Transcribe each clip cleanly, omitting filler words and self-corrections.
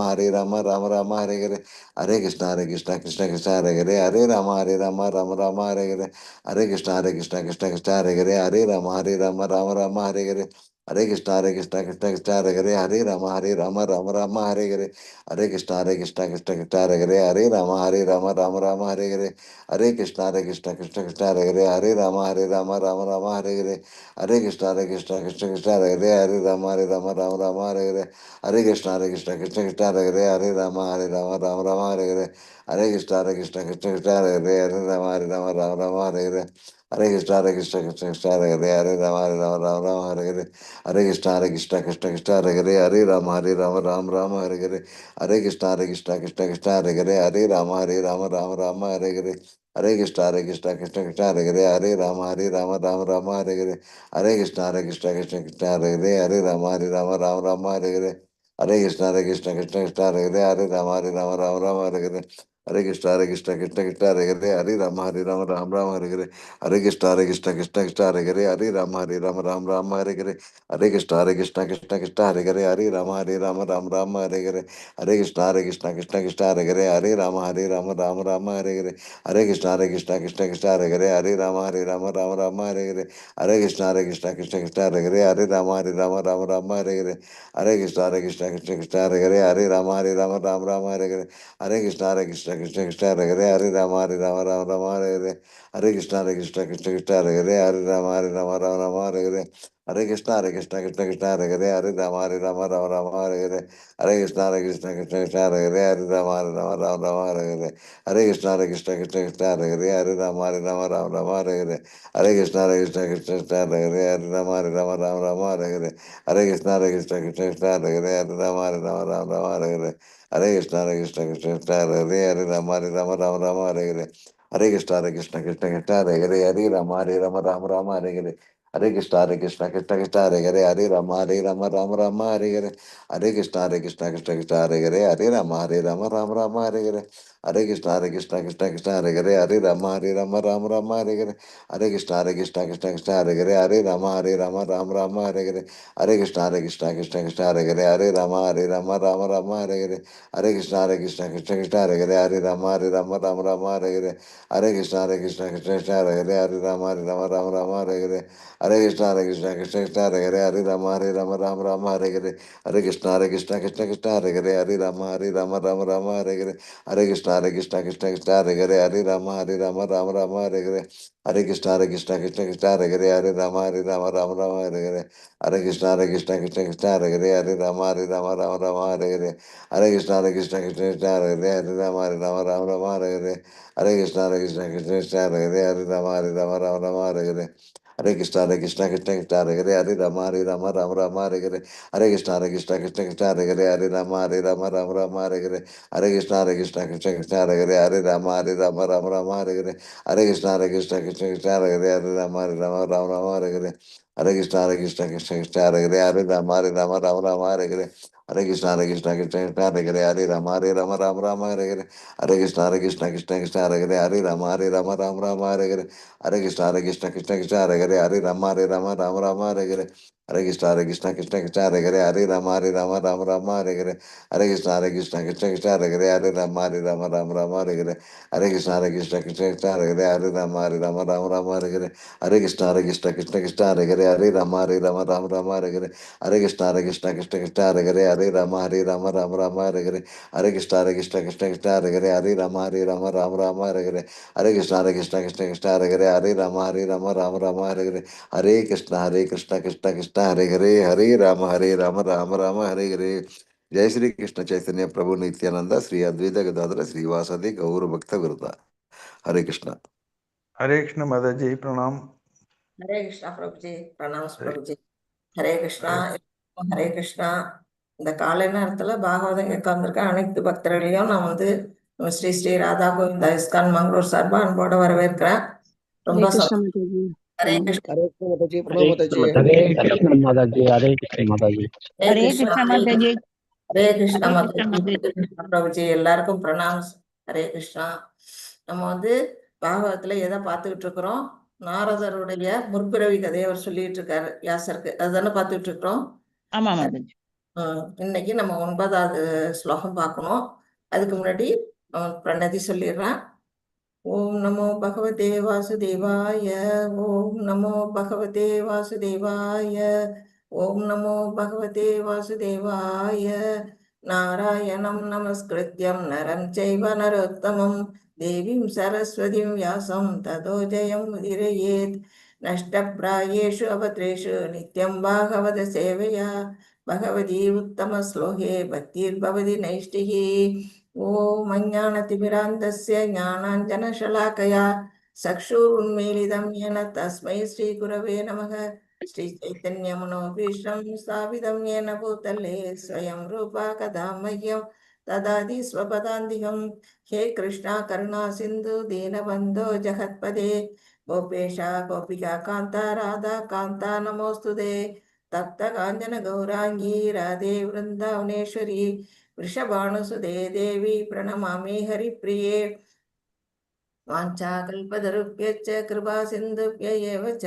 Hare Rama Rama Rama Hare Hare. Hare Krishna Hare Krishna Krishna Krishna Hare Hare. Hare Rama Hare Rama Rama Rama Hare Hare. Hare Krishna Hare Krishna Krishna Krishna Hare Hare. Hare Rama Hare Rama Rama Rama Hare Hare. Hare Krishna Hare Krishna Krishna Krishna Hare Hare. Hare Rama Hare Rama Rama Rama Hare Hare. Hare Krishna Hare Krishna Krishna Krishna Hare Hare. Hare Rama Hare Rama Rama Rama Hare Hare. Hare Krishna Hare Krishna Krishna Krishna Hare Hare. Hare Rama Hare Rama Rama Rama Hare Hare. Hare Krishna Hare Krishna Krishna Krishna Hare Hare. Hare Rama Hare Rama Rama Rama Hare Hare. Hare Krishna Hare Krishna Krishna Krishna Hare Hare. Hare Rama Hare Rama Rama Rama Hare Hare. Hare Krishna Hare Krishna Krishna Krishna Hare Hare. Hare Rama Hare Rama Rama Rama Hare Hare. Hare Krishna Hare Krishna Krishna Krishna Hare Hare. Hare Rama Hare Rama Rama Rama Hare Hare. Hare Krishna Hare Krishna Krishna Krishna Hare Hare. Hare Rama Hare Rama Rama Rama Hare Hare. Hare Krishna Hare Krishna Krishna Krishna Hare Hare. Hare Rama Hare Rama Rama Rama Hare Hare. Hare Krishna Hare Krishna Krishna Krishna Hare Hare. Hare Rama Hare Rama Rama Rama Hare Hare. Hare Krishna Hare Krishna Krishna Krishna Hare Hare. Hare Rama Hare Rama Rama Rama Hare Hare. Hare Krishna Hare Krishna Krishna Krishna Hare Hare. Hare Rama Hare Rama Rama Rama Hare Hare. Hare Krishna Hare Krishna Krishna Krishna Hare Hare. Hare Rama Hare Rama Rama Rama Hare Hare. Hare Krishna Hare Krishna Krishna Krishna Hare Hare. Hare Rama Hare Rama Rama Rama Hare Hare. Hare Krishna Hare Krishna Krishna Krishna Hare Hare. Hare Rama Hare Rama Rama Rama Hare Hare. Hare Krishna Hare Krishna Krishna Krishna Hare Hare. Hare Rama Hare Rama Rama Rama Hare Hare. Hare Krishna Hare Krishna Krishna Krishna Hare Hare. Hare Rama Hare Rama Rama Rama Hare Hare. Hare Krishna Hare Krishna Krishna Krishna Hare Hare. Hare Rama Hare Rama Rama Rama Hare Hare. Hare Krishna Hare Krishna Krishna Krishna Hare Hare. Hare Rama Hare Rama Rama Rama Hare Hare. Hare Krishna Hare Krishna Krishna Krishna Hare Hare. Hare Rama Hare Rama Rama Rama Hare Hare. Hare Krishna Hare Krishna Krishna Krishna Hare Hare. Hare Rama Hare Rama Rama Rama Hare Hare. Hare Krishna Hare Krishna Krishna Krishna Hare Hare. Hare Rama Hare Rama Rama Rama Hare Hare. Hare Krishna Hare Krishna Krishna Krishna Hare Hare. Hare Rama Hare Rama Rama Rama Hare Hare. Hare Krishna Hare Krishna Krishna Krishna Hare Hare. Hare Rama Hare Rama Rama Rama Hare Hare. Hare Krishna Hare Krishna Krishna Krishna Hare Hare. Hare Rama Hare Rama Rama Rama Hare Hare. Hare Krishna Hare Krishna Krishna Krishna Hare Hare. Hare Rama Hare Rama Rama Rama Hare Hare. Hare Krishna Hare Krishna Krishna Krishna Hare Hare. Hare Rama Hare Rama Rama Rama Hare Hare. Hare Krishna Hare Krishna Krishna Krishna Hare Hare. Hare Rama Hare Rama Rama Rama Hare Hare. Hare Krishna Hare Krishna Krishna Krishna Hare Hare. Hare Rama Hare Rama Rama Rama Hare Hare. Hare Krishna Hare Krishna Krishna Krishna Hare Hare. Hare Rama Hare Rama Rama Rama Hare Hare. Hare Krishna Hare Krishna Krishna Krishna Hare Hare. Hare Rama Hare Rama Rama Rama Hare Hare. Hare Krishna Hare Krishna Krishna Krishna Hare Hare. Hare Rama Hare Rama Rama Rama Hare Hare. Hare Krishna Hare Krishna Krishna Krishna Hare Hare. Hare Rama Hare Rama Rama Rama Hare Hare. Hare Krishna Hare Krishna Krishna Krishna Hare Hare. Hare Rama Hare Rama Rama Rama Hare Hare. Hare Krishna Hare Krishna Krishna Krishna Hare Hare. Hare Rama Hare Rama Rama Rama Hare Hare. Hare Krishna Hare Krishna Krishna Krishna Hare Hare. Hare Rama Hare Rama Rama Rama Hare Hare. Hare Krishna Hare Krishna Krishna Krishna Hare Hare. Hare Rama Hare Rama Rama Rama Hare Hare. Hare Krishna Hare Krishna Krishna Krishna Hare Hare. Hare Rama Hare Rama Rama Rama Hare Hare. Hare Krishna Hare Krishna Krishna Krishna Hare Hare. Hare Rama Hare Rama Rama Rama Hare Hare. Hare Krishna Hare Krishna Krishna Krishna Hare Hare. Hare Rama Hare Rama Rama Rama Hare Hare. Hare Krishna Hare Krishna Krishna Krishna Hare Hare. Hare Rama Hare Rama Rama Rama Hare Hare. Hare Krishna Hare Krishna Krishna Krishna Hare Hare. Hare Rama Hare Rama Rama Rama Hare Hare. Hare Krishna Hare Krishna Krishna Krishna Hare Hare. Hare Rama Hare Rama Rama Rama Hare Hare. Hare Krishna Hare Krishna Krishna Krishna Hare Hare. Hare Rama Hare Rama Rama Rama Hare Hare. Hare Krishna Hare Krishna Krishna Krishna Hare Hare. Hare Rama Hare Rama Rama Rama Hare Hare. Hare Krishna Hare Krishna Krishna Krishna Hare Hare. Hare Rama Hare Rama Rama Rama Hare Hare. Hare Krishna Hare Krishna Krishna Krishna Hare Hare. Hare Rama Hare Rama Rama Rama Hare Hare. Hare Krishna Hare Krishna Krishna Krishna Hare Hare. Hare Rama Hare Rama Rama Rama Hare Hare. Hare Krishna Hare Krishna Krishna Krishna Hare Hare. Hare Rama Hare Rama Rama Rama Hare Hare. Hare Krishna Hare Krishna Krishna Krishna Hare Hare. Hare Rama Hare Rama Rama Rama Hare Hare. Hare Krishna Hare Krishna Krishna Krishna Hare Hare. Hare Rama Hare Rama Rama Rama Hare Hare. Hare Krishna Hare Krishna Krishna Krishna Hare Hare. Hare Rama Hare Rama Rama Rama Hare Hare. Hare Krishna Hare Krishna Krishna Krishna Hare Hare. Hare Rama Hare Rama Rama Rama Hare Hare. Hare Krishna Hare Krishna Krishna Krishna Hare Hare. Hare Rama Hare Rama Rama Rama Hare Hare. Hare Krishna Hare Krishna Krishna Krishna Hare Hare. Hare Rama Hare Rama Rama Rama Hare Hare. Hare Krishna Hare Krishna Krishna Krishna Hare Hare. Hare Rama Hare Rama Rama Rama Hare Hare. Hare Krishna Hare Krishna Krishna Krishna Hare Hare. Hare Rama Hare Rama Rama Rama Hare Hare. Hare Krishna Hare Krishna Krishna Krishna Hare Hare. Hare Rama Hare Rama Rama Rama Hare Hare. Jai Shri Krishna Chaitanya Prabhu Nityananda Shri Advaita Gadadhara Srivasadi Gaura Bhakta Vrinda. Hare Krishna. Hare Krishna Mataji, Pranam. Hare Krishna Prabhuji, Pranam Prabhuji. Hare Krishna, Hare Krishna. இந்த காலை நேரத்துல பாகவதம் கேட்க வந்திருக்க அனைத்து பக்தர்களையும் நான் வந்து Sri Sri Radha Govinda ISKCON Mangalore சார்பா அன்போட வரவேற்கிறேன். ரொம்ப ஹரே கிருஷ்ண சந்தோஷம். மாதாஜி. ஹரே கிருஷ்ணா. ஹரே கிருஷ்ண மாதாஜி, பிரணாம் மாதாஜி. ஹரே கிருஷ்ண மாதாஜி, ஹரே கிருஷ்ண மாதாஜி. ஹரே ஹரே கிருஷ்ணா. கிருஷ்ண மாதாஜி. ஹரே கிருஷ்ணா ஹரே மாதாஜி. கிருஷ்ண மாதாஜி. ஹரே கிருஷ்ணா பிரபுஜி, எல்லாருக்கும் பிரணாம். ஹரே கிருஷ்ணா. நம்ம வந்து பாகவதத்துல எதை பார்த்துக்கிட்டு இருக்கிறோம்? நாரதருடைய முற்பிறவி கதையை அவர் சொல்லிட்டு இருக்காரு வியாசருக்கு. அதுதானே பார்த்துக்கிட்டு இருக்கிறோம்? ஆமா மாதாஜி. இன்னைக்கு நம்ம 9வது ஸ்லோகம் பார்க்கணும். அதுக்கு முன்னாடி பிரணதி சொல்லிடுறேன். ஓம் நமோ பகவதே வாசுதேவாய, ஓம் நமோ பகவதே வாசுதேவாய, ஓம் நமோ பகவதே வாசுதேவாய. நாராயணம் நமஸ்கிருத்யம் நரம் சைவ நரோத்தமம் தேவீம் சரஸ்வதிம் வியாசம் ததோ ஜெயம் உதிரயேத். நஷ்டப்பிராயேஷு அபத்ரேஷு நித்யம் பாகவத சேவையா பகவதி உத்தம ஸ்லோகே பக்திர்பவதி நைஷ்டிகி. ஓம் அஞ்ஞானதிமிராந்தஸ்ய ஞானாஞ்சனशलाकया चक्षुरुन्मीलितं येन तस्मै श्रीगुरवे नमः. श्री चैतन्यमनोभीष्टं स्थापितं येन भूतले स्वयं रूपा कदा मह्यं ददाति स्वपदान्तिकं. हे कृष्णा करुणा सिन्धु दीनबन्धो जगत्पदे गोपेशा गोपिका कान्ता राधा कान्ता नमोऽस्तु ते. तप्त काञ्चन गौराङ्गी राधे वृन्दावनेश्वरी वृषभानुसुते देवी प्रणमामि हरिप्रिये. वाञ्छाकल्पतरुभ्यश्च कृपा सिन्धुभ्य एव च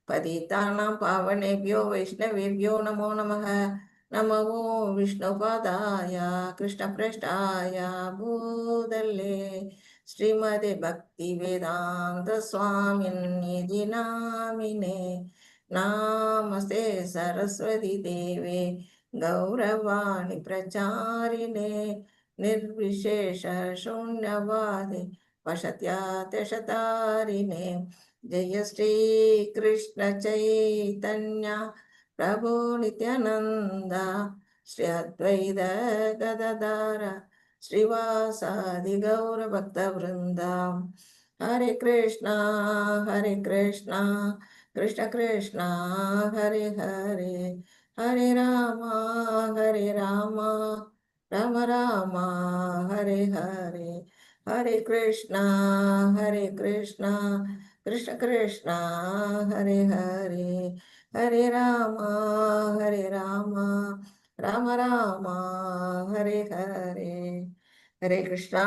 पतितानां पावनेभ्यो वैष्णवेभ्यो नमो नमः. नमो ॐ विष्णुपादाय कृष्णप्रेष्ठाय भूतले श्रीमते भक्तिवेदान्तस्वामिन्निति नामिने. नमस्ते सरस्वती देवे गौरवाणी प्रचारिणे निर्विशेष शून्यवादे वशत्यातशतारिणे. जय श्री कृष्ण चैतन्य प्रभु नित्यानंद श्री अद्वैत गदाधर श्रीवासादि गौर भक्त वृंद. हरे कृष्णा हरे कृष्णा कृष्ण कृष्णा हरे हरे, हरे राम हरे राम राम राम हरे हरे. हरे कृष्णा हरे कृष्णा कृष्ण कृष्णा हरे हरे, हरे राम हरे राम ராம ராமா ஹரே ஹரே. ஹரே கிருஷ்ணா.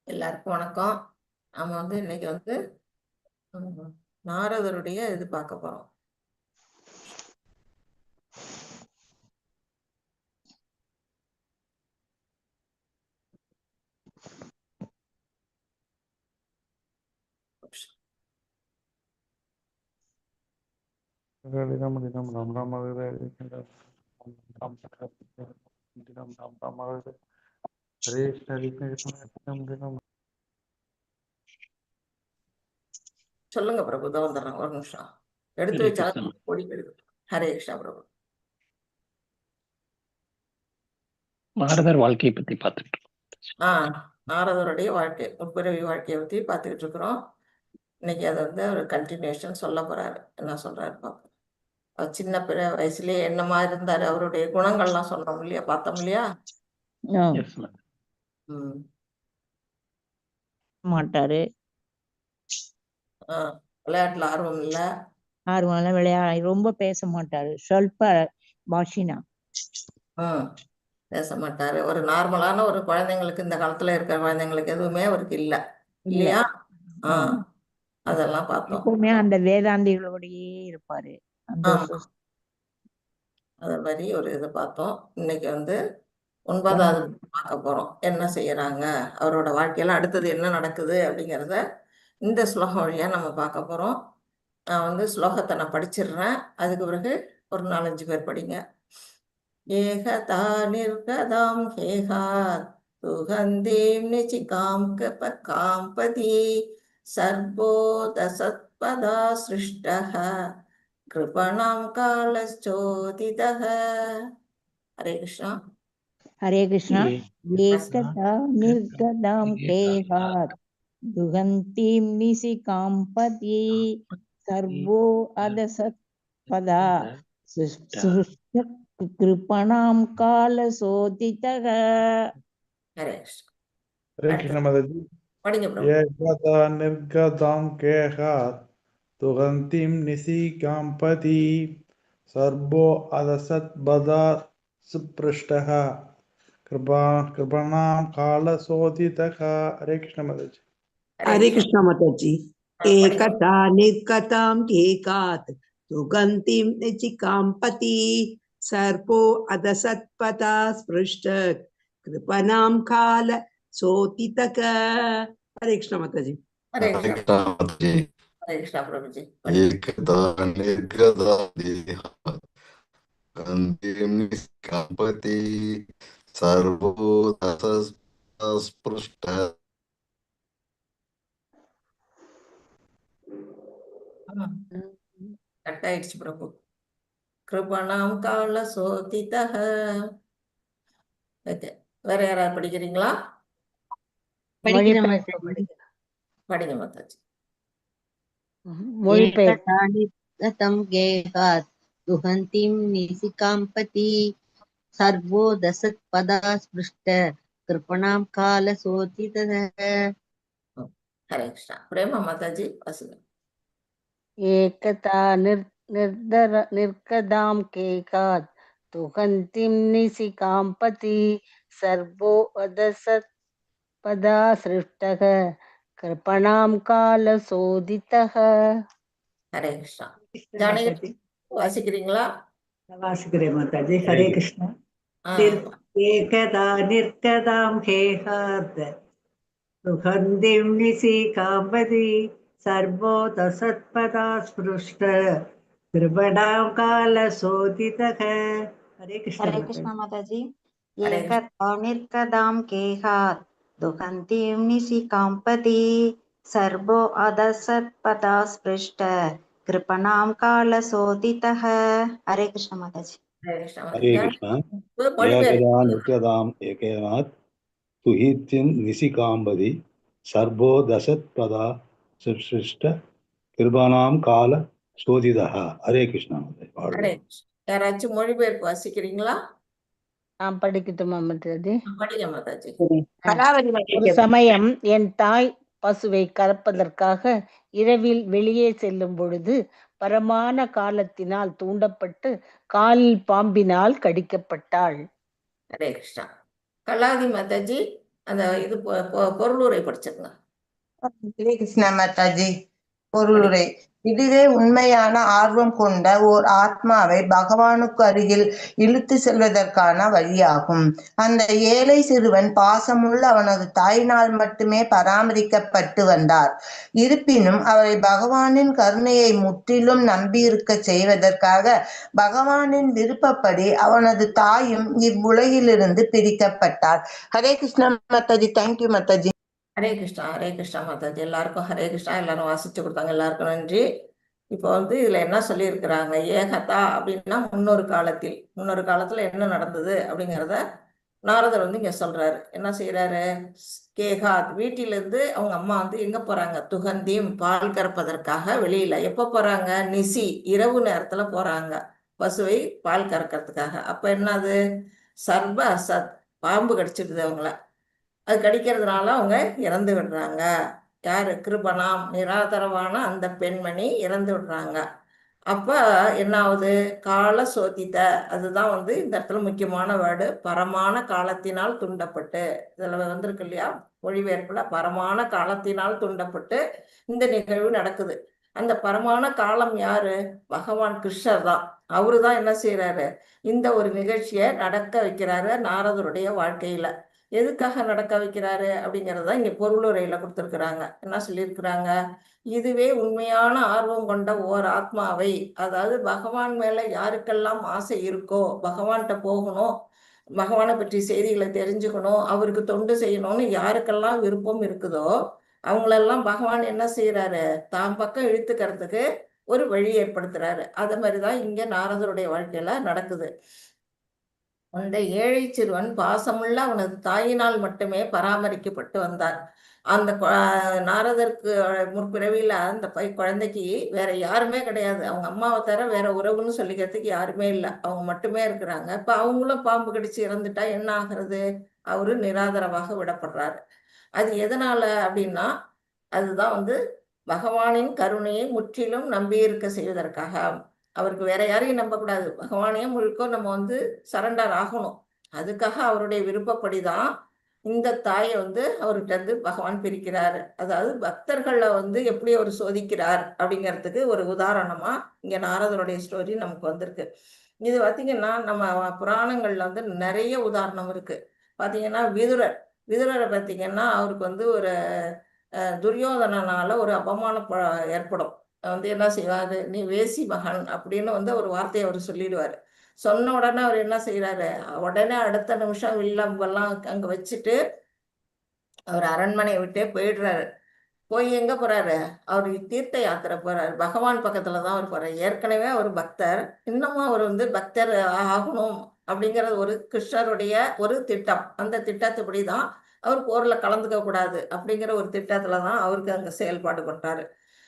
எல்லாருக்கும் வணக்கம். நாம வந்து இன்னைக்கு வந்து நாரதருடைய இது பார்க்க போறோம். ஹரே ராம ஹரே ராம ராம ராம ஹரே ஹரே, ராம் ராம் ராம் ராம் ஹரே ஹரே கிருஷ்ண ஹரே கிருஷ்ண கிருஷ்ண ஹரே ராம. சொல்லுங்க பிரபு, இதோ வந்துடுறேன், ஒரு நிமிஷம். எடுத்து ஹரே வச்சாலும் கிருஷ்ணா. ஓடி போயிடுது. ஹரே கிருஷ்ணா பிரபு. நாரதர் வாழ்க்கையை பத்தி பார்த்துட்டு இருக்கோம். நாரதருடைய வாழ்க்கை, முற்பிறவி வாழ்க்கையை பத்தி பார்த்துக்கிட்டு இருக்கிறோம். இன்னைக்கு அதை வந்து ஒரு கண்டினியூஷன் சொல்ல போறாரு. என்ன சொல்றாரு பார்ப்போம். அவர் சின்ன பிற வயசுலயே என்னமா இருந்தாரு, அவருடைய குணங்கள்லாம் சொன்னோம் இல்லையா, பார்த்தோம் இல்லையா? Yes, ma'am. மாட்டாரு. விளையாட்டுல ஆர்வம் இல்ல, ஆர்வம் விளையா, ரொம்ப பேச மாட்டாரு, சொல்ப பாஷினா. பேச மாட்டாரு. ஒரு நார்மலான ஒரு குழந்தைங்களுக்கு, இந்த காலத்துல இருக்கிற குழந்தைங்களுக்கு எதுவுமே அவருக்கு இல்ல இல்ல. இல்லையா? அதெல்லாம் பார்த்தோம். எப்பவுமே அந்த வேதாந்திகளோடயே இருப்பாரு. அந்த ஆமா, அத மாதிரி ஒரு இது பார்த்தோம். இன்னைக்கு வந்து 9வது பார்க்க போறோம். என்ன செய்யறாங்க, அவரோட வாழ்க்கையில அடுத்தது என்ன நடக்குது அப்படிங்கிறத இந்த ஸ்லோகம் வழியா நம்ம பார்க்க போறோம். நான் வந்து ஸ்லோகத்தை நான் படிச்சிடுறேன், அதுக்கு பிறகு ஒரு 4-5 பேர் படிங்க. ஏகதா நிர்கதாம் ஹேகாத் துகந்தீம் நிச்சிகாம் காம்பதி சர்வோதசத்பதா சிருஷ்டः கிருபணாம் காலச்சோதிதः. ஹரே கிருஷ்ணா. ஹரே கிருஷ்ணா. ஏகதா நிர்கதாம் கேகாத் துகந்தீம் நிசிகாம் பதி சர்வோ அதசத்பதா சுஷ்ட கிருபணாம் காலசோதிதः. ஹரே கிருஷ்ணா. ஹரே கிருஷ்ண மாதாஜி. படிங்க பிரபு. ஏகதா நிர்கதாம் கேகாத் துகந்திம் நிசிகாம்பதி சர்போ அதசத்பதா சுப்ருஷ்டः கிருபா கிருபணாம் காலசோதிதः. ஹரே கிருஷ்ண மாதாஜி. ஹரே கிருஷ்ணா மாதாஜி. படிங்க. ஏகதா நிர்கதாம் கேகாத் துகந்திம் நிச்சிகாம் பதி सर्पो अधसत्पदा स्पृष्ट कृपणां काल सोतितक. हरे कृष्ण माताजी. ஹரே ஹரே கிருஷ்ணா. கிருஷ்ணா மாதாஜி. ஹரே கிருஷ்ணா பிரபுஜி. एकदा निर्गदा देहात् गन्धिं निष्कापति सर्वोदसस्पृष्ट. கட் ஆயிடுச்சு பிரபு. கிருபணாம் கால சோதிதः. ஓகே, வேற யாராவது படிக்கிறீங்களா? படிக்கிறேன். படிங்க மாதாஜி. மொழிபெயர்ப்பு. एकदा निर्गतं गेहात् दुहन्तीं निशिकाम्पति सर्वो दशत्पदा स्पृष्ट कृपणां कालसोदितः. ஹரே கிருஷ்ணா. பிரேமா மாதாஜி வாசிங்க. एकता निर्दर निर्कदां केकात् तुहन्तीं निशिकां पति सर्वो अदसत्पदा सृष्टः कृपणां कालशोधितः. ஹரே கிருஷ்ணா. ஜானகி மாதாஜி. வாசிக்கிறீங்களா? வாசிக்கிறேன் மாதாஜி. ஹரே கிருஷ்ணா. ஆ, एकदा निर्गदां हेहात् सुगन्धिं निशिकाम्बति सर्वोदसत्पदा स्पृष्ट कृपणां कालशोधितः. हरे कृष्ण हरे माताजी. कृष्ण माताजी. हरे एकदा निर्कदां केहात् दुहन्तीं निशिकाम्पति सर्वो अधसत्पदा स्पृष्ट कृपणां कालशोधितः. हरे कृष्ण माताजी. ஹரே கிருஷ்ணா. ஹரே கிருஷ்ணா. மொழிபெயர்ப்பு. ஏகதா நிர்கதாம் ஏகநாத் துஹித்தின் நிசிகாம்பதி சர்வோ தசத்பதா சிருஷ்ட கிருபானாம் கால சோதிதா. ஹரே கிருஷ்ணா. ஹரே கிருஷ்ணா. யாராச்சும் மொழிபெயர்ப்பு வாசிக்கிறீங்களா? நான் படிக்கட்டுமா மாதாஜி? படிங்க மாதாஜி. ஒரு சமயம் என் தாய் பசுவை கறப்பதற்காக இரவில் வெளியே செல்லும் பொழுது பரமான காலத்தினால் தூண்டப்பட்டு காலில் பாம்பினால் கடிக்கப்பட்டாள். ஹரே கிருஷ்ணா. கலாதி மாதாஜி, அந்த இது பொருளுரை படிச்சிருங்க. ஹரே கிருஷ்ணா மாதாஜி. பொருளுரை. இதுவே உண்மையான ஆர்வம் கொண்ட ஓர் ஆத்மாவை பகவானுக்கு அருகில் இழுத்து செல்வதற்கான வழியாகும். அந்த ஏழை சிறுவன் பாசமுள்ள அவனது தாயினால் மட்டுமே பராமரிக்கப்பட்டு வந்தார். இருப்பினும் அவரை பகவானின் கருணையை முற்றிலும் நம்பியிருக்க செய்வதற்காக பகவானின் விருப்பப்படி அவனது தாயும் இவ்வுலகிலிருந்து பிரிக்கப்பட்டார். Hare Krishna Mataji. Thank you Mataji. Hare Krishna. Hare Krishna Mataji. எல்லாருக்கும் ஹரே கிருஷ்ணா. எல்லாரும் வாசிச்சு கொடுத்தாங்க, எல்லாருக்கும் நன்றி. இப்போ வந்து இதுல என்ன சொல்லியிருக்கிறாங்க? ஏகதா அப்படின்னா முன்னொரு காலத்தில். முன்னொரு காலத்துல என்ன நடந்தது அப்படிங்கிறத நாரதர் வந்து இங்க சொல்றாரு. என்ன செய்யறாரு? கேகாத் வீட்டிலிருந்து அவங்க அம்மா வந்து எங்க போறாங்க? துகந்தியும் பால் கறப்பதற்காக வெளியில. எப்ப போறாங்க? நிசி இரவு நேரத்துல போறாங்க பசுவை பால் கறக்கிறதுக்காக. அப்ப என்னது? சர்ப அசத் பாம்பு கடிச்சிடுது அவங்கள. அது கடிக்கிறதுனால அவங்க இறந்து விடுறாங்க. யாரு? கிருபணாம் நிராதரவான அந்த பெண்மணி இறந்து விடுறாங்க. அப்ப என்ன ஆகுது? கால சோதித்த, அதுதான் வந்து இந்த இடத்துல முக்கியமான வேர்டு. பரமான காலத்தினால் தூண்டப்பட்டு, இதுல வந்திருக்கு இல்லையா மொழிபெயர்ப்புல, பரமான காலத்தினால் தூண்டப்பட்டு இந்த நிகழ்வு நடக்குது. அந்த பரமான காலம் யாரு? பகவான் கிருஷ்ணர் தான். அவரு தான் என்ன செய்யறாரு? இந்த ஒரு நிகழ்ச்சியை நடக்க வைக்கிறாரு நாரதருடைய வாழ்க்கையில. எதுக்காக நடக்க வைக்கிறாரு அப்படிங்கிறத இங்க பொருளுரையில கொடுத்துருக்குறாங்க. என்ன சொல்லியிருக்கிறாங்க? இதுவே உண்மையான ஆர்வம் கொண்ட ஓர் ஆத்மாவை, அதாவது பகவான் மேல யாருக்கெல்லாம் ஆசை இருக்கோ, பகவான்கிட்ட போகணும், பகவானை பற்றி செய்திகளை தெரிஞ்சுக்கணும், அவருக்கு தொண்டு செய்யணும்னு யாருக்கெல்லாம் விருப்பம் இருக்குதோ அவங்களெல்லாம் பகவான் என்ன செய்யறாரு? தாம் பக்கம் இழுத்துக்கிறதுக்கு ஒரு வழி ஏற்படுத்துறாரு. அது மாதிரிதான் இங்க நாரதருடைய வாழ்க்கையில நடக்குது. அந்த ஏழை சிறுவன் பாசமுள்ள அவனது தாயினால் மட்டுமே பராமரிக்கப்பட்டு வந்தார். அந்த நாரதருக்கு முற்பிறவியில அந்த குழந்தைக்கு வேற யாருமே கிடையாது. அவங்க அம்மாவை தவிர வேற உறவுன்னு சொல்லிக்கிறதுக்கு யாருமே இல்லை, அவங்க மட்டுமே இருக்கிறாங்க. இப்ப அவங்களும் பாம்பு கடிச்சு இறந்துட்டா என்ன ஆகுறது? அவரு நிராதரவாக விடப்படுறாரு. அது எதனால அப்படின்னா, அதுதான் வந்து பகவானின் கருணையை முற்றிலும் நம்பியிருக்க செய்வதற்காக. அவருக்கு வேற யாரையும் நம்பக்கூடாது, பகவானையும் முழுக்க நம்ம வந்து சரண்டர் ஆகணும். அதுக்காக அவருடைய விருப்பப்படிதான் இந்த தாயை வந்து அவர்கிட்ட இருந்து பகவான் பிரிக்கிறாரு. அதாவது பக்தர்களை வந்து எப்படி அவர் சோதிக்கிறார் அப்படிங்கிறதுக்கு ஒரு உதாரணமா இங்க நாரதருடைய ஸ்டோரி நமக்கு வந்திருக்கு. இது பார்த்தீங்கன்னா நம்ம புராணங்கள்ல வந்து நிறைய உதாரணம் இருக்கு. பார்த்தீங்கன்னா விதுரரை பார்த்தீங்கன்னா அவருக்கு வந்து ஒரு துரியோதனனால ஒரு அவமானம் ஏற்படும். வந்து என்ன செய்வாரு, நீ வேசி மகன் அப்படின்னு வந்து ஒரு வார்த்தையை அவர் சொல்லிடுவாரு. சொன்ன உடனே அவர் என்ன செய்யறாரு, உடனே அடுத்த நிமிஷம் வில்லம்பெல்லாம் அங்க வச்சுட்டு அவர் அரண்மனையை விட்டே போயிடுறாரு. போய் எங்க போறாரு, அவர் தீர்த்த யாத்திரை போறாரு. பகவான் பக்கத்துலதான் அவர் போறாரு. ஏற்கனவே அவர் பக்தர், இன்னமும் அவர் வந்து பக்தர் ஆகணும் அப்படிங்கிறது ஒரு கிருஷ்ணருடைய ஒரு திட்டம். அந்த திட்டத்துப்படிதான் அவர் போர்ல கலந்துக்க கூடாது அப்படிங்கிற ஒரு திட்டத்துலதான் அவருக்கு அங்க செயல்பாடு பண்றாரு.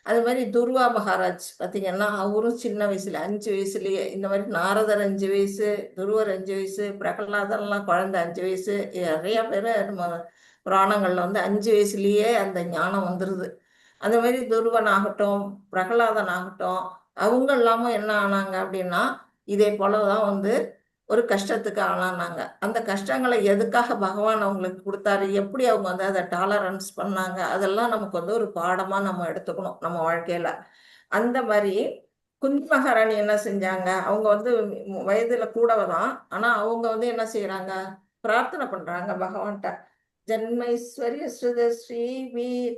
அது மாதிரி துர்வா மகாராஜ் பார்த்தீங்கன்னா அவரும் சின்ன வயசுல 5 வயசுலயே இந்த மாதிரி நாரதர் 5 வயசு, துருவர் 5 வயசு, பிரகலாதர்லாம் குழந்தை 5 வயசு, நிறைய பேர் நம்ம புராணங்கள்ல வந்து 5 வயசுலயே அந்த ஞானம் வந்துருது. அந்த மாதிரி துருவன் ஆகட்டும், பிரகலாதன் ஆகட்டும், அவங்க எல்லாமும் என்ன ஆனாங்க அப்படின்னா இதே போலதான் வந்து ஒரு கஷ்டத்துக்கு ஆளானாங்க. அந்த கஷ்டங்களை எதுக்காக பகவான் அவங்களுக்கு கொடுத்தாரு, எப்படி அவங்க வந்து அதை டாலரன்ஸ் பண்ணாங்க, அதெல்லாம் நமக்கு வந்து ஒரு பாடமா நம்ம எடுத்துக்கணும் நம்ம வாழ்க்கையில. அந்த மாதிரி குந்தி மகாராணி என்ன செஞ்சாங்க, அவங்க வந்து வயதுல கூடவதான், ஆனா அவங்க வந்து என்ன செய்யறாங்க, பிரார்த்தனை பண்றாங்க பகவான்கிட்ட. ஜன்மைஸ்வரிய ஸ்ருத ஸ்ரீ வீர்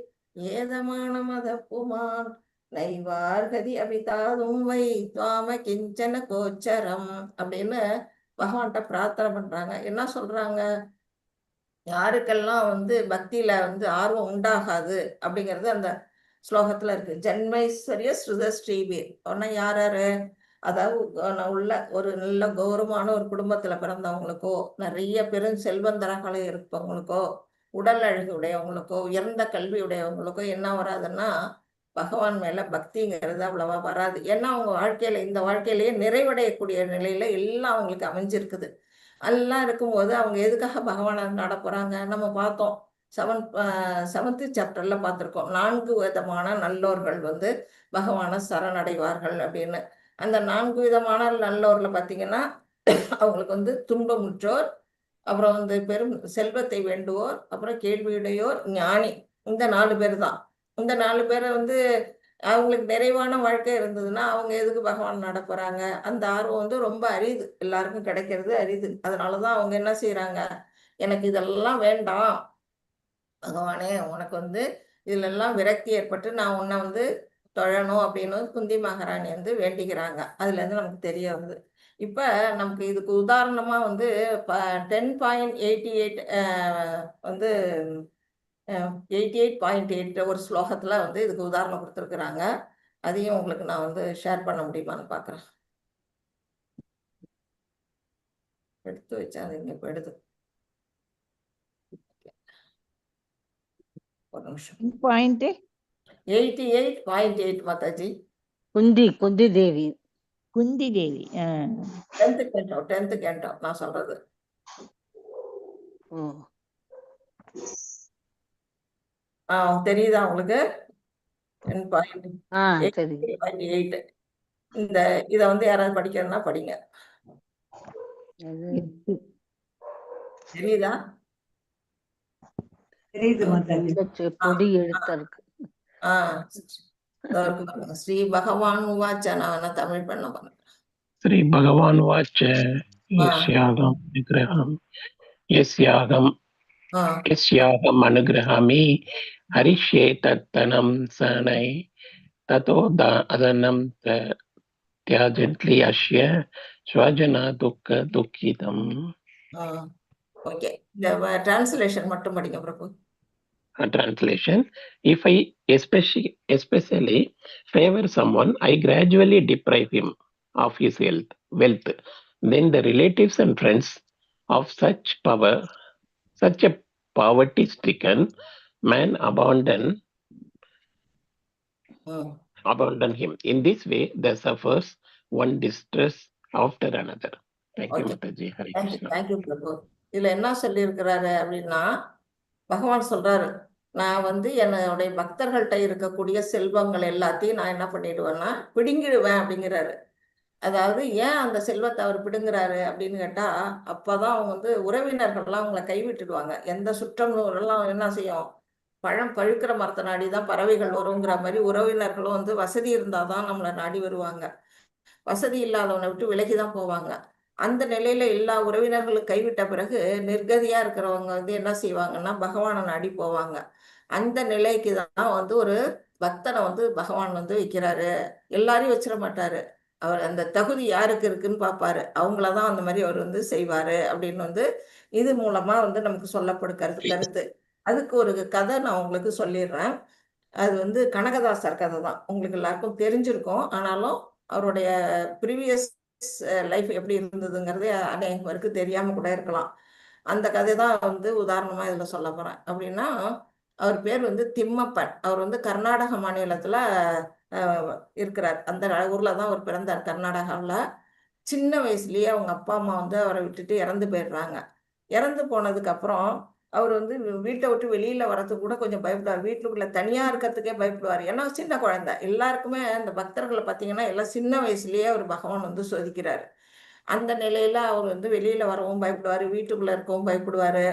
ஏதமான மத புமான் நைவார்கதி அபிதாதும் வை துவாம கிஞ்சன கோச்சரம் அப்படின்னு பகவான்கிட்ட பிரார்த்தனை பண்றாங்க. என்ன சொல்றாங்க, யாருக்கெல்லாம் வந்து பக்தியில வந்து ஆர்வம் உண்டாகாது அப்படிங்கிறது அந்த ஸ்லோகத்துல இருக்கு. ஜன்மைஸ்வரிய ஸ்ருத ஸ்ரீவீர் ஒன்னா யார் யாரு, அதாவது உள்ள ஒரு நல்ல கௌரவமான ஒரு குடும்பத்துல பிறந்தவங்களுக்கோ, நிறைய பெரும் செல்வந்தராக இருப்பவங்களுக்கோ, உடல் அழகு உடையவங்களுக்கோ, உயர்ந்த கல்வி உடையவங்களுக்கோ என்ன வராதுன்னா பகவான் மேல பக்திங்கிறது அவ்வளவா வராது. ஏன்னா அவங்க வாழ்க்கையில இந்த வாழ்க்கையிலேயே நிறைவடையக்கூடிய நிலையில எல்லாம் அவங்களுக்கு அமைஞ்சிருக்குது. எல்லாம் இருக்கும்போது அவங்க எதுக்காக பகவானை நாட போறாங்க? நம்ம பார்த்தோம் செவன்த் சாப்டர்ல பார்த்துருக்கோம். 4 விதமான நல்லோர்கள் வந்து பகவானை சரணடைவார்கள் அப்படின்னு. அந்த 4 விதமான நல்லோர்ல பார்த்தீங்கன்னா அவங்களுக்கு வந்து துன்பமுற்றோர், அப்புறம் வந்து பெரும் செல்வத்தை வேண்டுவோர், அப்புறம் கேள்வியுடையோர், ஞானி. இந்த 4 பேர் தான். இந்த 4 பேரை வந்து அவங்களுக்கு நிறைவான வாழ்க்கை இருந்ததுன்னா அவங்க எதுக்கு பகவான் நட போறாங்க? அந்த ஆர்வம் வந்து ரொம்ப அரிது, எல்லாருக்கும் கிடைக்கிறது அரிது. அதனாலதான் அவங்க என்ன செய்யறாங்க, எனக்கு இதெல்லாம் வேண்டாம் பகவானே, உனக்கு வந்து இதுல எல்லாம் விரக்தி ஏற்பட்டு நான் உன்னை வந்து தொழணும் அப்படின்னு குந்தி மகாராணி வந்து வேண்டிக்கிறாங்க. அதுல இருந்து நமக்கு தெரிய வருது. இப்ப நமக்கு இதுக்கு உதாரணமா வந்து 10.88 வந்து 88.8 ஒரு ஸ்லோகத்துல வந்து இதுக்கு உதாரணம் கொடுத்துருக்குறாங்க. அதையும் உங்களுக்கு நான் வந்து ஷேர் பண்ண முடியுமான்னு பாக்குறேன். எடுத்து வச்சா அது இங்க போயிடுது. ஒரு நிமிஷம். பாயிண்ட் 88.8 மாதாஜி. குந்தி Kunti Devi. Kunti Devi. 10th canto, 10th canto நான் சொல்றது. ஓ தெரியுதா உங்களுக்கு? 10.8. இந்த இத வந்து யாராவது படிக்கிறதுனா படிங்க. தெரியுதா? தெரியுது மாதாஜி. பொடி எழுத்தா இருக்கு. ஸ்ரீ பகவான் உவாச்ச. நான் தமிழ் பண்ண போறேன். ஸ்ரீ பகவான் உவாச்ச யஸ்யாகம் அனுகிரகம் யஸ்யாகம் யஸ்யாகம் அனுகிரகாமி ஹரிஷ்யே தத்தனம் சனை ததோ அதனம் தியாஜந்தி அஸ்ய ஸ்வஜன துக்க துக்கிதம். ஓகே, இந்த டிரான்ஸ்லேஷன் மட்டும் படிங்க பிரபு. Translation: If I especially favor someone, I gradually deprive him of his wealth. Then the relatives and friends of such a poverty-stricken man abandon him. In this way, there suffers one distress after another. Thank you, Mataji. Hare Krishna. Thank you, Prabhu. இதுல என்ன சொல்லி இருக்கிறாரு அப்படின்னா, பகவான் சொல்றாரு, நான் வந்து என்னுடைய பக்தர்கள்ட்ட இருக்கக்கூடிய செல்வங்கள் எல்லாத்தையும் நான் என்ன பண்ணிடுவேன்னா பிடுங்கிடுவேன் அப்படிங்கிறாரு. அதாவது ஏன் அந்த செல்வத்தை அவர் பிடுங்குறாரு அப்படின்னு கேட்டா, அப்பதான் அவங்க வந்து உறவினர்கள்லாம் அவங்கள கைவிட்டுடுவாங்க. எந்த சுற்றம் எல்லாம் என்ன செய்யும், பழம் பழுக்கிற மரத்தை நாடிதான் பறவைகள் வருங்கிற மாதிரி உறவினர்களும் வந்து வசதி இருந்தாதான் நம்மளை நாடி வருவாங்க. வசதி இல்லாதவனை விட்டு விலகி தான் போவாங்க. அந்த நிலையில எல்லா உறவினர்களும் கைவிட்ட பிறகு நிர்கதியா இருக்கிறவங்க வந்து என்ன செய்வாங்கன்னா பகவானை நாடி போவாங்க. அந்த நிலைக்கு தான் வந்து ஒரு பக்தனை வந்து பகவான் வந்து வைக்கிறாரு. எல்லாரையும் வச்சிட மாட்டாரு. அவர் அந்த தகுதி யாருக்கு இருக்குன்னு பார்ப்பாரு. அவங்களதான் அந்த மாதிரி அவர் வந்து செய்வாரு அப்படின்னு வந்து இது மூலமா வந்து நமக்கு சொல்லப்படும் கருத்து கருத்து. அதுக்கு ஒரு கதை நான் உங்களுக்கு சொல்லிடுறேன். அது வந்து கனகதாசர் கதை தான். உங்களுக்கு எல்லாருக்கும் தெரிஞ்சிருக்கும். ஆனாலும் அவருடைய ப்ரீவியஸ் லைஃப் எப்படி இருந்ததுங்கிறது அநேக பேருக்கு தெரியாம கூட இருக்கலாம். அந்த கதை தான் வந்து உதாரணமா இதுல சொல்ல போறேன். அப்படின்னா அவர் பேர் வந்து திம்மப்பன். அவர் வந்து கர்நாடக மாநிலத்துல இருக்கிறார். அந்த ஊர்ல தான் அவர் பிறந்தார், கர்நாடகாவில். சின்ன வயசுலயே அவங்க அப்பா அம்மா வந்து அவரை விட்டுட்டு இறந்து போயிடுறாங்க. இறந்து போனதுக்கு அப்புறம் அவர் வந்து வீட்டை விட்டு வெளியில வரதுக்கு கூட கொஞ்சம் பயப்படுவார். வீட்டுக்குள்ள தனியா இருக்கிறதுக்கே பயப்படுவார். ஏன்னா சின்ன குழந்தை. எல்லாருக்குமே அந்த பக்தர்களை பார்த்தீங்கன்னா எல்லாம் சின்ன வயசுலயே அவர் பகவான் வந்து சோதிக்கிறாரு. அந்த நிலையில அவர் வந்து வெளியில வரவும் பயப்படுவாரு, வீட்டுக்குள்ள இருக்கவும் பயப்படுவாரு.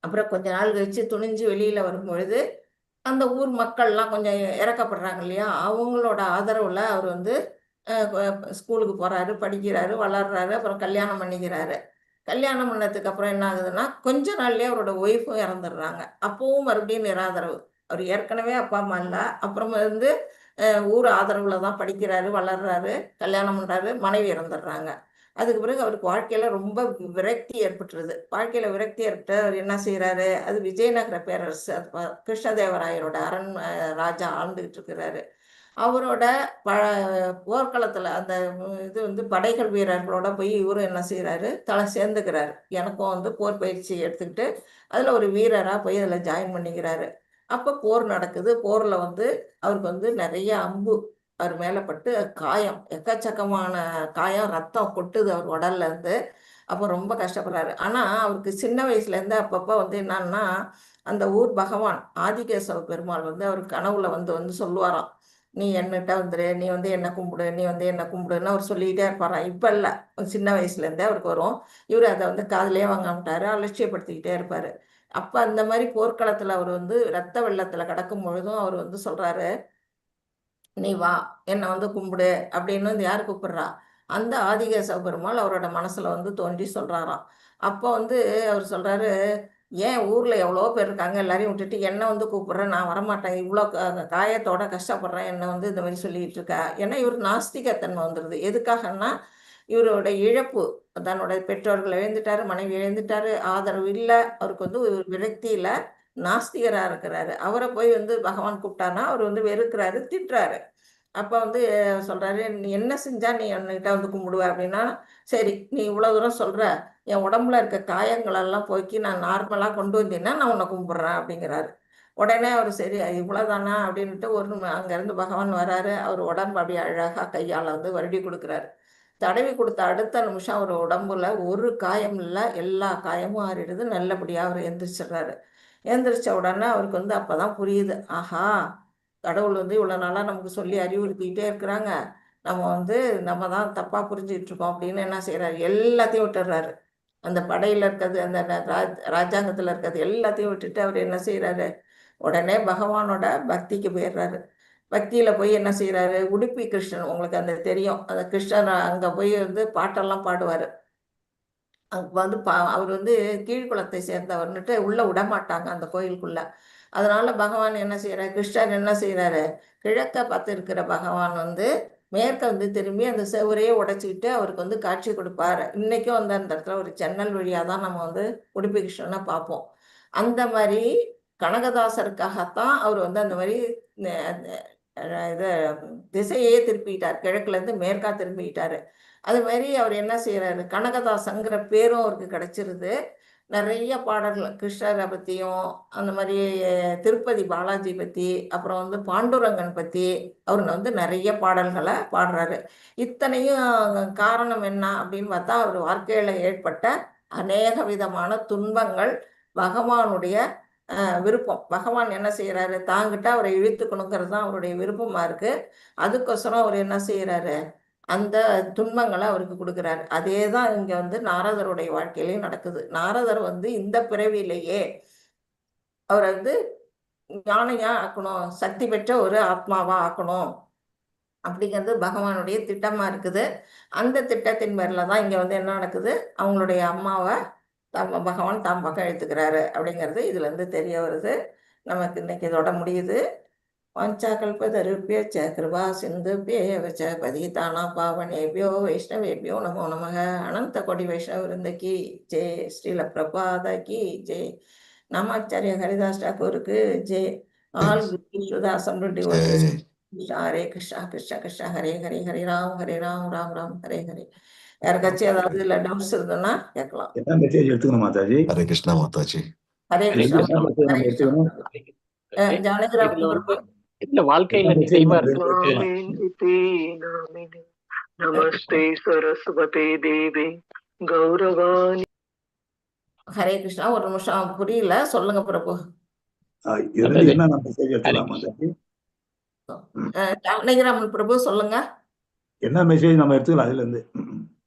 அப்புறம் கொஞ்ச நாள் கழிச்சு துணிஞ்சு வெளியில வரும்பொழுது அந்த ஊர் மக்கள்லாம் கொஞ்சம் இறக்கப்படுறாங்க இல்லையா, அவங்களோட ஆதரவுல அவர் வந்து ஸ்கூலுக்கு போறாரு, படிக்கிறாரு, வளர்றாரு. அப்புறம் கல்யாணம் பண்ணிக்கிறாரு. கல்யாணம் பண்ணதுக்கு அப்புறம் என்ன ஆகுதுன்னா கொஞ்ச நாள்லயே அவரோட ஒய்ஃபும் இறந்துடுறாங்க. அப்பவும் மறுபடியும் நிராதரவு. அவர் ஏற்கனவே அப்பா அம்மா இல்லை. அப்புறம் வந்து ஊர் ஆதரவுல தான் படிக்கிறாரு, வளர்றாரு, கல்யாணம் பண்றாரு, மனைவி இறந்துடுறாங்க. அதுக்கு பிறகு அவருக்கு வாழ்க்கையில ரொம்ப விரக்தி ஏற்பட்டுருது. வாழ்க்கையில விரக்தி ஏற்பட்டு அவர் என்ன செய்யறாரு, அது விஜயநகர பேரரசு, கிருஷ்ணதேவராயரோட அரண் ராஜா ஆண்டுகிட்டு இருக்கிறாரு. அவரோட போர்க்களத்துல அந்த இது வந்து படைகள் வீரர்களோட போய் இவரும் என்ன செய்யறாரு, தலை சேர்ந்துக்கிறாரு. எனக்கும் வந்து போர் பயிற்சி எடுத்துக்கிட்டு அதுல ஒரு வீரரா போய் அதில் ஜாயின் பண்ணிக்கிறாரு. அப்போ போர் நடக்குது. போர்ல வந்து அவருக்கு வந்து நிறைய அம்பு அவர் மேல பட்டு காயம், எக்கச்சக்கமான காயம், ரத்தம் கொட்டுது அவர் உடல்ல இருந்து. அப்போ ரொம்ப கஷ்டப்படுறாரு. ஆனா அவருக்கு சின்ன வயசுல இருந்து அப்பப்போ வந்து என்னன்னா அந்த ஊர் பகவான் ஆதிகேசவ பெருமாள் வந்து அவர் கனவுல வந்து வந்து சொல்லுவாராம், நீ என்னட்ட வந்துரு, நீ வந்து என்ன கும்பிடு, நீ வந்து என்ன கும்பிடுன்னு அவர் சொல்லிக்கிட்டே இருப்பாராம். இப்ப இல்லை, சின்ன வயசுல இருந்தே அவருக்கு வரும். இவர் அதை வந்து காதுலயே வாங்க மாட்டாரு, அலட்சியப்படுத்திக்கிட்டே இருப்பாரு. அப்ப அந்த மாதிரி போர்க்களத்துல அவர் வந்து ரத்த வெள்ளத்துல கிடக்கும் பொழுதும் அவர் வந்து சொல்றாரு, நீ வா, என்னை வந்து கும்பிடு அப்படின்னு வந்து யார் கூப்பிடுறா, அந்த ஆதிகேசவ பெருமாள் அவரோட மனசுல வந்து தோன்றி சொல்றாராம். அப்போ வந்து அவர் சொல்றாரு, ஏன் ஊர்ல எவ்வளோ பேர் இருக்காங்க, எல்லாரையும் விட்டுட்டு என்னை வந்து கூப்பிடுறேன், நான் வரமாட்டேன், இவ்வளோ காயத்தோட கஷ்டப்படுறேன், என்னை வந்து இந்த மாதிரி சொல்லிட்டு இருக்கா. ஏன்னா இவர் நாஸ்திகத்தன்மை வந்துடுது. எதுக்காகன்னா இவரோட இழப்பு, தன்னோட பெற்றோர்கள் இழந்துட்டாரு, மனைவி இழந்துட்டாரு, ஆதரவு இல்லை, அவருக்கு வந்து ஒரு விரக்தி இல்லை, நாஸ்திகரா இருக்கிறாரு. அவரை போய் வந்து பகவான் கூப்பிட்டாருன்னா அவர் வந்து வெறுக்கிறாரு, திட்டுறாரு. அப்ப வந்து சொல்றாரு, நீ என்ன செஞ்சா நீ என்கிட்ட வந்து கும்பிடுவ அப்படின்னா, சரி நீ இவ்வளவு தூரம் சொல்ற, என் உடம்புல இருக்க காயங்களெல்லாம் போக்கி நான் நார்மலா கொண்டு வந்தீங்கன்னா நான் உன்னை கும்பிடுறேன் அப்படிங்கிறாரு. உடனே அவர் சரி இவ்வளவுதானா அப்படின்ட்டு ஒரு அங்க இருந்து பகவான் வராரு. அவர் உடம்பு அப்படியே அழகா கையால வந்து வருடி கொடுக்குறாரு. தடவி கொடுத்த அடுத்த நிமிஷம் அவர் உடம்புல ஒரு காயம் இல்லை, எல்லா காயமும் ஆறிடுது. நல்லபடியா அவர் எந்திரிச்சிடுறாரு. எந்திரிச்ச உடனே அவருக்கு வந்து அப்பதான் புரியுது, ஆஹா கடவுள் வந்து இவ்வளவு நாளா நமக்கு சொல்லி அறிவுறுத்திக்கிட்டே இருக்கிறாங்க, நம்ம வந்து நம்ம தான் தப்பா புரிஞ்சுக்கிட்டு இருக்கோம் அப்படின்னு என்ன செய்யறாரு, எல்லாத்தையும் விட்டுடுறாரு. அந்த படையில இருக்கிறது, அந்த ராஜாங்கத்துல இருக்கிறது எல்லாத்தையும் விட்டுட்டு அவர் என்ன செய்யறாரு, உடனே பகவானோட பக்திக்கு போயிடுறாரு. பக்தியில போய் என்ன செய்யறாரு, உடுப்பி கிருஷ்ணன், உங்களுக்கு அந்த தெரியும், அந்த கிருஷ்ணன் அங்க போய் வந்து பாட்டெல்லாம் பாடுவாரு. அங்க வந்து அவர் வந்து கீழ்குளத்தை சேர்ந்தவர்னுட்டு உள்ள விடமாட்டாங்க அந்த கோயிலுக்குள்ள. அதனால பகவான் என்ன செய்யறாரு, கிருஷ்ணர் என்ன செய்யறாரு, கிழக்க பார்த்து இருக்கிற பகவான் வந்து மேற்க வந்து திரும்பி அந்த செவரையே உடைச்சிக்கிட்டு அவருக்கு வந்து காட்சி கொடுப்பாரு. இன்னைக்கும் வந்து அந்த இடத்துல ஒரு ஜன்னல் வழியா தான் நம்ம வந்து உடுப்பி கிருஷ்ணனை பார்ப்போம். அந்த மாதிரி கனகதாசருக்காகத்தான் அவர் வந்து அந்த மாதிரி இதை திசையே திருப்பிக்கிட்டார், கிழக்குல இருந்து மேற்கா திரும்பிக்கிட்டாரு. அது மாதிரி அவர் என்ன செய்யறாரு, கனகதாசங்கிற பேரும் அவருக்கு கிடைச்சிருது. நிறைய பாடல்கள் கிருஷ்ணரை பற்றியும், அந்த மாதிரி திருப்பதி பாலாஜி பற்றி, அப்புறம் வந்து பாண்டுரங்கன் பற்றி அவர் வந்து நிறைய பாடல்களை பாடுறாரு. இத்தனையும் காரணம் என்ன அப்படின்னு பார்த்தா அவர் வாழ்க்கையில ஏற்பட்ட அநேக விதமான துன்பங்கள், பகவானுடைய விருப்பம். பகவான் என்ன செய்யறாரு, தாங்கிட்ட அவரை இழுத்துக்கணுங்கிறது தான் அவருடைய விருப்பமா இருக்கு. அதுக்கோசரம் அவர் என்ன செய்யறாரு, அந்த துன்பங்களை அவருக்கு கொடுக்குறாரு. அதே தான் இங்க வந்து நாரதருடைய வாழ்க்கையிலையும் நடக்குது. நாரதர் வந்து இந்த பிறவியிலேயே அவர் வந்து ஞானியா ஆக்கணும், சக்தி பெற்ற ஒரு ஆத்மாவா ஆக்கணும் அப்படிங்கிறது பகவானுடைய திட்டமா இருக்குது. அந்த திட்டத்தின் பேரில் தான் இங்க வந்து என்ன நடக்குது, அவங்களுடைய அம்மாவை பகவான் தாம் பக்கம் எடுத்துக்கிறாரு அப்படிங்கிறது இதுல இருந்து தெரிய வருது. நமக்கு இன்னைக்கு இதோட முடியுது. வாஞ்சாகல்பதருப்பிய கிருபா சிந்துபியேவ ச பதிதானா பாவனேபியோ வைஷ்ணவேபியோ நமோ நமக. அனந்த கோடி வைஷ்ணவ விருந்தகி ஜெய். ஸ்ரீல பிரபாத கி ஜெய். நாமாச்சாரிய ஹரிதாஸ் டாக்கூருக்கு ஜெய். ஆல் குரு assemble devotees. Jai. Hare Krishna Krishna Krishna Hare Hare Hare Ram Hare Ram Ram Ram Hare Hare. யாருக்காச்சும் ஏதாவது இல்ல டவுட்ஸ் இருந்ததுன்னா கேட்கலாம். என்ன மெசேஜ் எடுத்துக்கணும் மாதாஜி? ஹரே கிருஷ்ணா மாதாஜி. ஹரே ஹரே கிருஷ்ணா. கிருஷ்ணா. என்ன மெசேஜ் ஹரே நம்ம கிருஷ்ணா. எடுத்துக்கணும்? ஜானகிராம் இதுல வந்து இதுல வாழ்க்கையில என்ன மெசேஜ் நிறைவா நம்ம இருக்கிறதுக்கு எடுத்துக்கணும்? नमस्ते सरस्वते देवे गौरवाणी. ஹரே கிருஷ்ணா. ஒரு நிமிஷம், புரியல, சொல்லுங்க பிரபு. இதுல இருந்து மாதாஜி என்ன நம்ம மெசேஜ் ஹரே எடுத்துக்கலாம் கிருஷ்ணா. மாதாஜி? ஜானகிராமன் பிரபு சொல்லுங்க. என்ன மெசேஜ் நம்ம எடுத்துக்கலாம் அதுல இருந்து?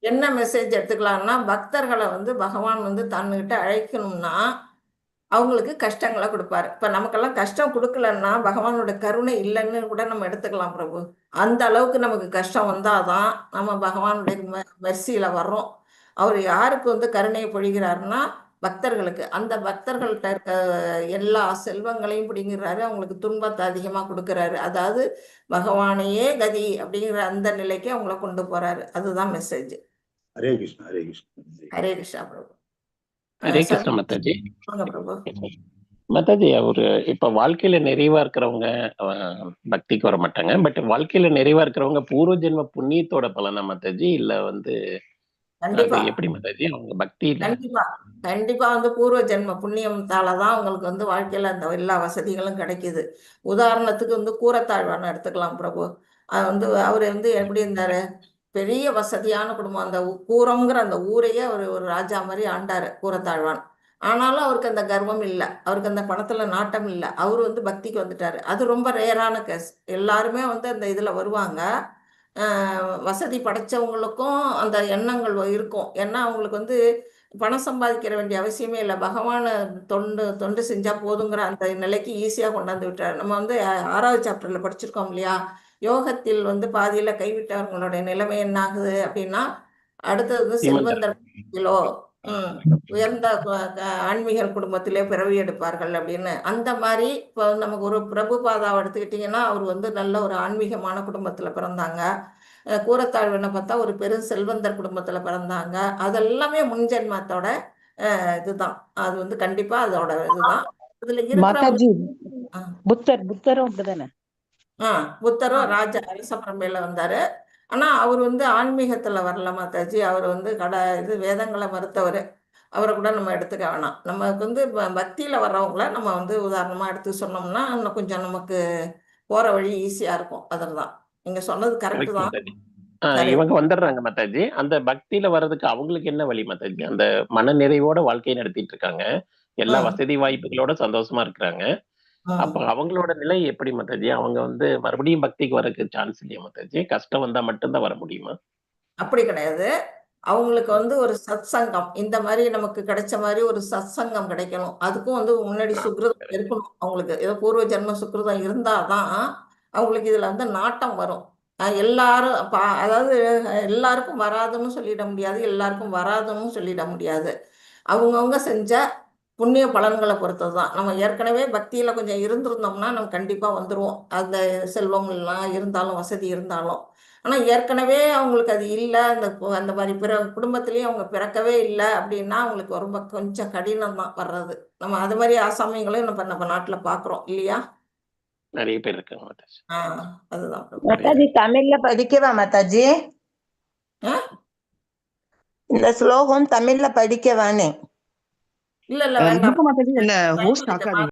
என்ன மெசேஜ் எடுத்துக்கலாம்னா, பக்தர்களை வந்து பகவான் வந்து தன்னுகிட்ட அழைக்கணும்னா அவங்களுக்கு கஷ்டங்களை கொடுப்பாரு. இப்ப நமக்கெல்லாம் கஷ்டம் கொடுக்கலன்னா பகவானோட கருணை இல்லைன்னு கூட நம்ம எடுத்துக்கலாம் பிரபு. அந்த அளவுக்கு நமக்கு கஷ்டம் வந்தாதான் நம்ம பகவானுடைய மெர்சியில வர்றோம். அவர் யாருக்கு வந்து கருணையை பொழிகிறாருன்னா பக்தர்களுக்கு. அந்த பக்தர்கள்ட்ட இருக்க எல்லா செல்வங்களையும் பிடிங்கிறாரு, அவங்களுக்கு துன்பத்தை அதிகமா கொடுக்குறாரு. அதாவது பகவானையே கதி அப்படிங்கிற அந்த நிலைக்கு அவங்கள கொண்டு போறாரு. அதுதான் மெசேஜ். ஹரே கிருஷ்ணா. ஹரே கிருஷ்ணா. ஹரே கிருஷ்ணா பிரபு. ஹரே சரி கிருஷ்ணா மாதாஜி. சொல்லுங்க பிரபு. மாதாஜி, அவரு இப்ப வாழ்க்கையில நிறைவா இருக்கிறவங்க பக்திக்கு வர மாட்டாங்க. பட் வாழ்க்கையில நிறைவா இருக்கிறவங்க பூர்வ ஜென்ம புண்ணியத்தோட பலனா மாதாஜி, இல்ல வந்து அது கண்டிப்பா எப்படி மாதாஜி அவங்க பக்தியில? கண்டிப்பா கண்டிப்பா வந்து பூர்வ ஜென்ம புண்ணியத்தாலதான் அவங்களுக்கு வந்து வாழ்க்கையில அந்த எல்லா வசதிகளும் கிடைக்குது. உதாரணத்துக்கு வந்து கூரத்தாழ்வான எடுத்துக்கலாம் பிரபு. அது வந்து அவர் வந்து எப்படி இருந்தாரு, பெரிய வசதியான குடும்பம். அந்த கூரம்ங்கிற அந்த ஊரையே அவர் ஒரு ராஜா மாதிரி ஆண்டாரு கூரத்தாழ்வான். ஆனாலும் அவருக்கு அந்த கர்வம் இல்லை, அவருக்கு அந்த பணத்துல நாட்டம் இல்லை, அவர் வந்து பக்திக்கு வந்துட்டாரு. அது ரொம்ப ரேரான கேஸ். எல்லாருமே வந்து அந்த இதுல வருவாங்க. வசதி படைச்சவங்களுக்கும் அந்த எண்ணங்கள் இருக்கும். ஏன்னா அவங்களுக்கு வந்து பணம் சம்பாதிக்கிற வேண்டிய அவசியமே இல்லை, பகவானை தொண்டு தொண்டு செஞ்சா போதுங்கிற அந்த நிலைக்கு ஈஸியாக கொண்டாந்து விட்டார். நம்ம வந்து 6வது சாப்டர்ல படிச்சிருக்கோம் இல்லையா, யோகத்தில் வந்து பாதியில கைவிட்டவங்களுடைய நிலைமை என்ன ஆகுது அப்படின்னா, அடுத்தது வந்து சீமந்தர் செல்வந்தர் குடும்பத்திலோ உயர்ந்த ஆன்மீக குடும்பத்திலே பிறவி எடுப்பார்கள் அப்படின்னு. அந்த மாதிரி இப்போ நமக்கு ஒரு பிரபுபாதாவை எடுத்துக்கிட்டிங்கன்னா அவர் வந்து நல்ல ஒரு ஆன்மீகமான குடும்பத்துல பிறந்தாங்க. கூரத்தாழ்வனை பார்த்தா ஒரு பெரும் செல்வந்தர் குடும்பத்துல பிறந்தாங்க. அதெல்லாமே முன்ஜென்மத்தோட இதுதான். அது வந்து கண்டிப்பா அதோட இதுதான். இதுல இருக்கிறவங்க மாதாஜி, புத்தரும் அப்படிதானே? புத்தரும் ராஜா அரச பரம்பரையில வந்தாரு. ஆனா அவர் வந்து ஆன்மீகத்துல வரல மாதாஜி. அவர் வந்து இது வேதங்களை மறுத்தவர். அவரை கூட நம்ம எடுத்துக்க வேணாம். நமக்கு வந்து பக்தியில வர்றவங்கள நம்ம வந்து உதாரணமா எடுத்து சொன்னோம்னா இன்னும் கொஞ்சம் நமக்கு போற வழி ஈஸியா இருக்கும். அதுதான் நீங்க சொன்னது கரெக்ட் கரெக்ட் தான். மாதாஜி. சரி, இவங்க வந்துடுறாங்க மாதாஜி. அந்த பக்தியில வர்றதுக்கு அவங்களுக்கு என்ன வழி மாதாஜி? அந்த மன நிறைவோட வாழ்க்கையை நடத்திட்டு இருக்காங்க, எல்லா வசதி வாய்ப்புகளோட சந்தோஷமா இருக்கிறாங்க. அப்ப அவங்களோட நிலை எப்படி மாதாஜி? அவங்க வந்து மறுபடியும் பக்திக்கு வரக்கு சான்ஸ் இல்லையா மாதாஜி? கஷ்டம் வந்தா மட்டும்தான் வர முடியுமா? அப்படி கிடையாது. அவங்களுக்கு வந்து ஒரு சத் சங்கம் இந்த மாதிரி நமக்கு கிடைச்ச மாதிரி ஒரு சத் சங்கம் கிடைக்கணும். அதுக்கும் வந்து முன்னாடி சுக்ருதம் இருக்கணும். அவங்களுக்கு ஏதோ பூர்வ ஜென்ம சுக்ருதம் இருந்தாதான் அவங்களுக்கு இதுல வந்து நாட்டம் வரும். எல்லாரும் அதாவது எல்லாருக்கும் வராதுன்னு சொல்லிட முடியாது, எல்லாருக்கும் வராதுன்னு சொல்லிட முடியாது. அவங்கவுங்க செஞ்ச புண்ணிய பலன்களை பொறுத்தது தான். நம்ம ஏற்கனவே பக்தியில கொஞ்சம் இருந்திருந்தோம்னா நம்ம கண்டிப்பா வந்துருவோம். அந்த செல்வம் எல்லாம் இருந்தாலும் வசதி இருந்தாலும். ஆனா ஏற்கனவே அவங்களுக்கு அது இல்லை, அந்த அந்த மாதிரி பிற குடும்பத்திலயும் அவங்க பிறக்கவே இல்லை அப்படின்னா அவங்களுக்கு ரொம்ப கொஞ்சம் கடினம் தான் வர்றது. நம்ம அது மாதிரி ஆசாமிகளையும் நம்ம நம்ம நாட்டுல பாக்குறோம் இல்லையா? நிறைய பேர் இருக்காங்க மாதாஜி. அதுதான் பிரபு. மாதாஜி தமிழ்ல படிக்கவா மாதாஜி? ஆ? இந்த ஸ்லோகம் தமிழ்ல படிக்கவானே? இல்ல இல்ல வேண்டாம். மாதாஜி, என்ன ஹோஸ்ட் டைம் ஆக்காதீங்க.